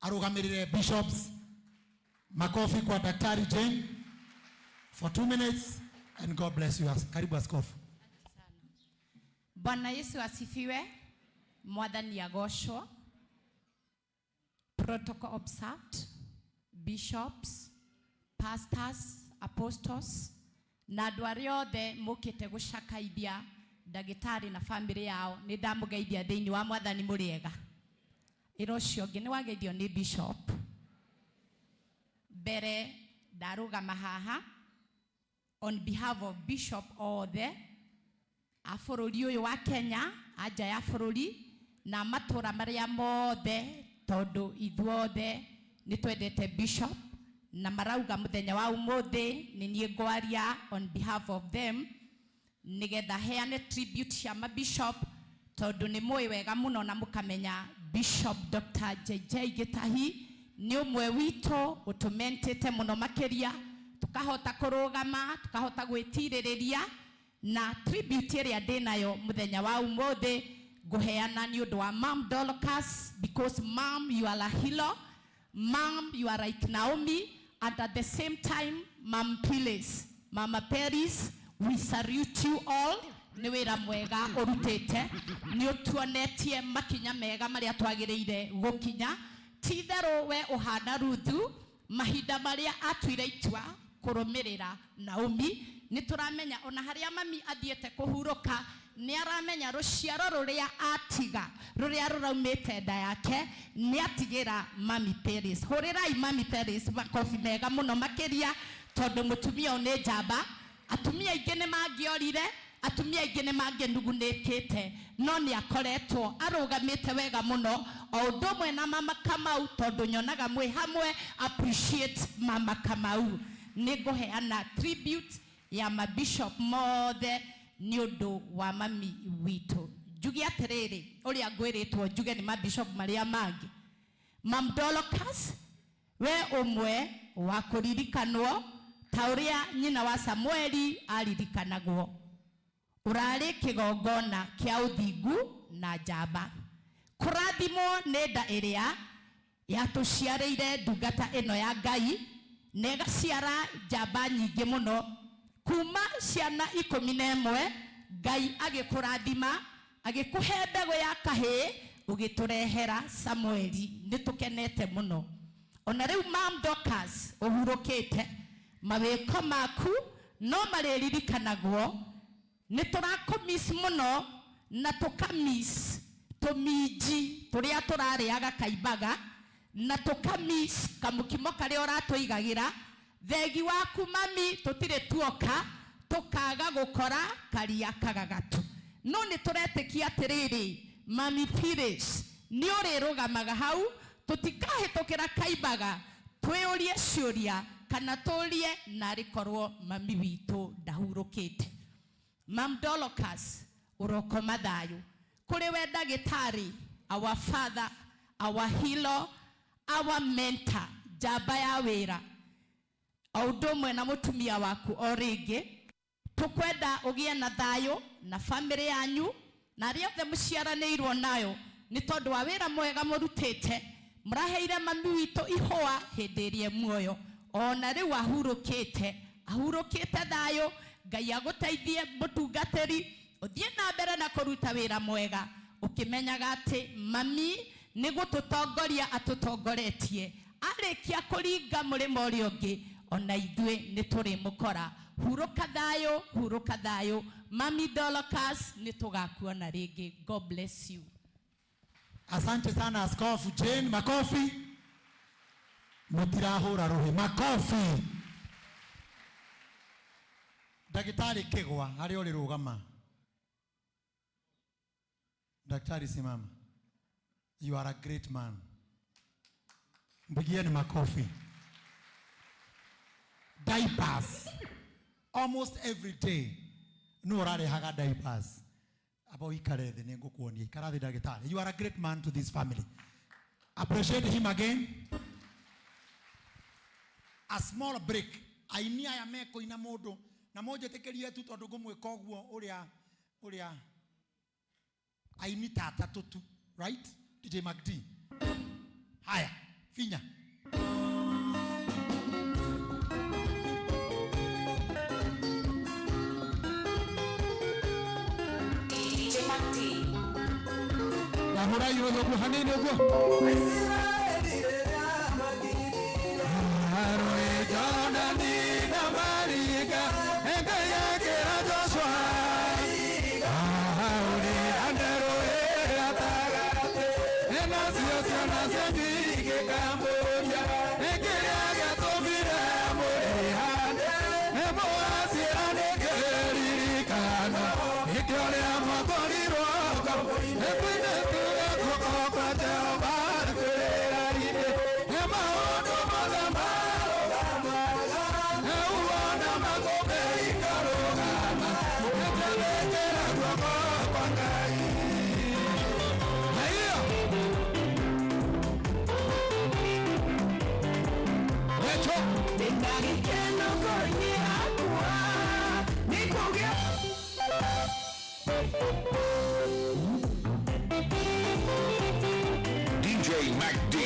Arũgamĩrĩre bishops. Makofi kwa Daktari Jane for 2 minutes and God bless you. Karibu, askofu. Bwana Yesu asifiwe. Mwathani agocwo. Protocol observed. Bishops, pastors, apostles na andũ arĩa othe mũkĩte gũcakaithia ndagĩtarĩ na famĩlĩ yao, nĩ ndamũgeithia thĩinĩ wa Mwathani. Mũrĩega? Ĩra ũcio ũngĩ nĩ wageithio nĩ bishop. Mbere ndarũgama haha on behalf of bishop othe a bũrũri ũyũ wa Kenya, anja ya bũrũri na matũra marĩa mothe, tondũ ithuothe nĩ twendete bishop na marauga mũthenya wa ũmũthĩ nĩ niĩ ngwaria on behalf of them nĩgetha heane tribute cia mabishop, tondũ nĩ mũĩ wega mũno na mũkamenya Bishop Dr. JJ Gĩtahi nĩ ũmwe witũ ũtũmentĩte mũno makĩria, tũkahota kũrũgama, tũkahota gwĩtirĩrĩria. Na tribute ĩrĩa ndĩnayo mũthenya wa ũmũthĩ ngũheana nĩ ũndũ wa Mam Dorcas, because Mam, you are a hero. Mam, you are like Naomi, and at the same time, Mam Phyllis, Mama Paris, we salute you all. Nĩ wĩra mwega ũrutĩte, nĩ ũtuonetie makinya mega marĩa twagĩrĩire gũkinya. Ti itherũ we ũhana Ruthu mahinda marĩa atuire itua kũrũmĩrĩra Naomi. Nĩ tũramenya ona harĩa mami athiĩte kũhurũka, nĩ aramenya rũciaro rũrĩa atiga, rũrĩa rũraumĩte nda yake, nĩ atigĩra Mami Paris. Hũrĩrai Mami Paris makobi mega mũno makĩria, tondũ mũtumia ũyũ nĩ njamba. Atumia aingĩ nĩ mangĩorire, atumia aingĩ nĩ mangĩnugunĩkĩte, no nĩ akoretwo arũgamĩte wega mũno, o ũndũ ũmwe na Mama Kamau, tondũ nyonaga mwĩ hamwe. Appreciate Mama Kamau. Nĩ ngũheana tribute ya mabishop mothe nĩ ũndũ wa mami witũ. Njuge atĩrĩrĩ, ũrĩa ngwĩrĩtwo njuge nĩ mabishop marĩa mangĩ, Mam Dorcas, we ũmwe wa kũririkanwo ta ũrĩa nyina wa Samueli aririkanagwo. Ũrarĩ kĩgongona kĩa ũthingu na njamba. Kũrathimwo nĩ nda ĩrĩa yatũciarĩire ndungata ĩno ya Ngai na ĩgaciara njamba nyingĩ mũno. Kuma ciana 11, Ngai agĩkũrathima, agĩkũhe mbegũ ya kahĩĩ, ũgĩtũrehera Samueli. Nĩ tũkenete mũno. Ona rĩu Mam Dorcas ũhurũkĩte, mawĩko maku no marĩririkanagwo. Nĩ tũrakũmiss mũno na tũkamiss tũminji tũrĩa tũrarĩaga kaimbaga, na tũkamiss kamũkimo karĩa ũratũigagĩra. Thegi waku mami, tũtirĩ tuoka tũkaga gũkora karia kagagatu. No nĩ tũretĩkia atĩrĩrĩ, Mami Phyllis, nĩ ũrĩrũgamaga hau, tũtikahĩtũkĩra kaimbaga twĩũrie ciũria kana tũrie narĩ korwo mami witũ ndahurũkĩte. Mam Dorcas, ũrokoma thayũ. Kũrĩ we ndagĩtarĩ, our father, our hero, our mentor, njamba ya wĩra, o ũndũ ũmwe na mũtumia waku, o rĩngĩ tũkwenda ũgĩe na thayũ na famĩlĩ yanyu na arĩa othe mũciaranĩirwo nayo, nĩ tondũ wa wĩra mwega mũrutĩte. Mũraheire mami witũ ihũa hĩndĩ ĩrĩa muoyo, ona rĩu ahurũkĩte, ahurũkĩte thayũ. Ngai agũteithie, mũtungatĩri, ũthiĩ na mbere na kũruta wĩra mwega, ũkĩmenyaga atĩ mami nĩ gũtũtongoria atũtongoretie. Arĩkia kũringa mũrĩmo ũrĩa ũngĩ, ona ithuĩ nĩ tũrĩmũkora. Hurũka thayũ, hurũka thayũ, Mami Dorcas, nĩ tũgakuona rĩngĩ. God bless you. Asante sana, Askofu Jane. Makofi. Mũtirahũra rũhĩ. Makofi. Ndagĩtarĩ Kĩgwa, harĩa ũrĩ rũgama. Daktari, simama. You are a great man. Mpigieni makofi. Diapers. Almost every day. Nũ ũrarehaga diapers? Aba ũikare thĩ, nĩ ngũkuonia. Ikara thĩ, ndagĩtarĩ. You are a great man to this family. Appreciate him again. A small break. Aini aya mekũina mũndũ na mũnjĩtĩkĩrie tu, tondũ ngũmwĩka ũguo ũrĩa aini ta atatũ tu, right? DJ MacD. Haya. Finya. DJ Macdi. Yahura yoyo hanini ugo. DJ Macdi.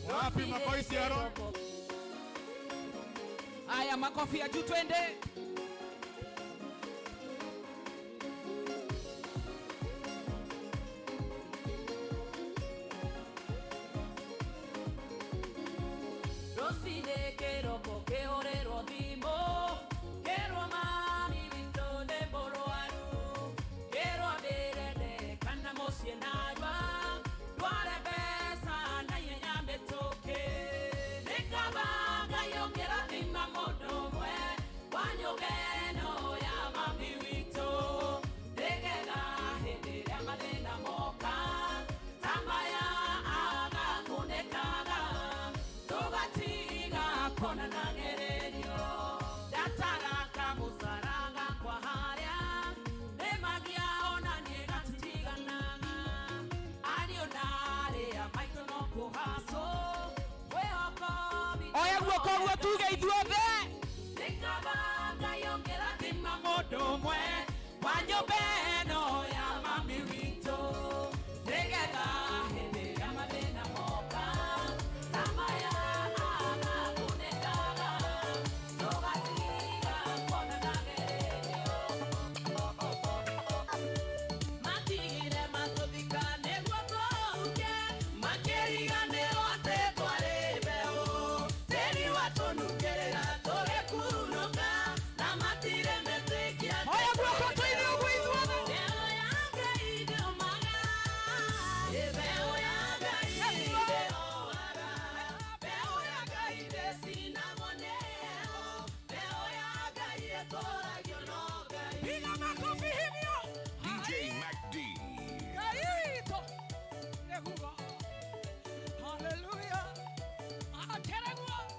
Wapi makofi ya roho? Haya, makofi ya juu, twende. Rosine keroko kehorerwo thimo kerwo mami witũ nĩ mũrwaru kerwo ndĩrende kana mũciĩ narua ndware mbeca na ihenya mĩtũkĩ nĩ kaba Ngai ũngĩrathima mũndũ ũmwe wa nyũmba ĩno ya mami witũ nĩgetha hĩndĩ ĩrĩa mathĩna moka ta maya agakunĩkaga tũgatiga kuonana gererio ndataraka mũcaraga kwa harĩa nĩmagia ona niĩ gatutiganaga ariũ na arĩa maitũ no kũhacwo mwĩhoko witũ Oya guoko ũguo tuge ithuothe. nĩ kaba Ngai ũngĩrathima mũndũ ũmwe wa nyũmba ĩno ya mami witũ nĩgetha hĩndĩ ĩrĩa mathĩna moka ta maya agakunĩkaga. Piga makofi hivyo. DJ Mac D. Kaito. Neguo. Hallelujah. Ateregua.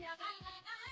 Yeah.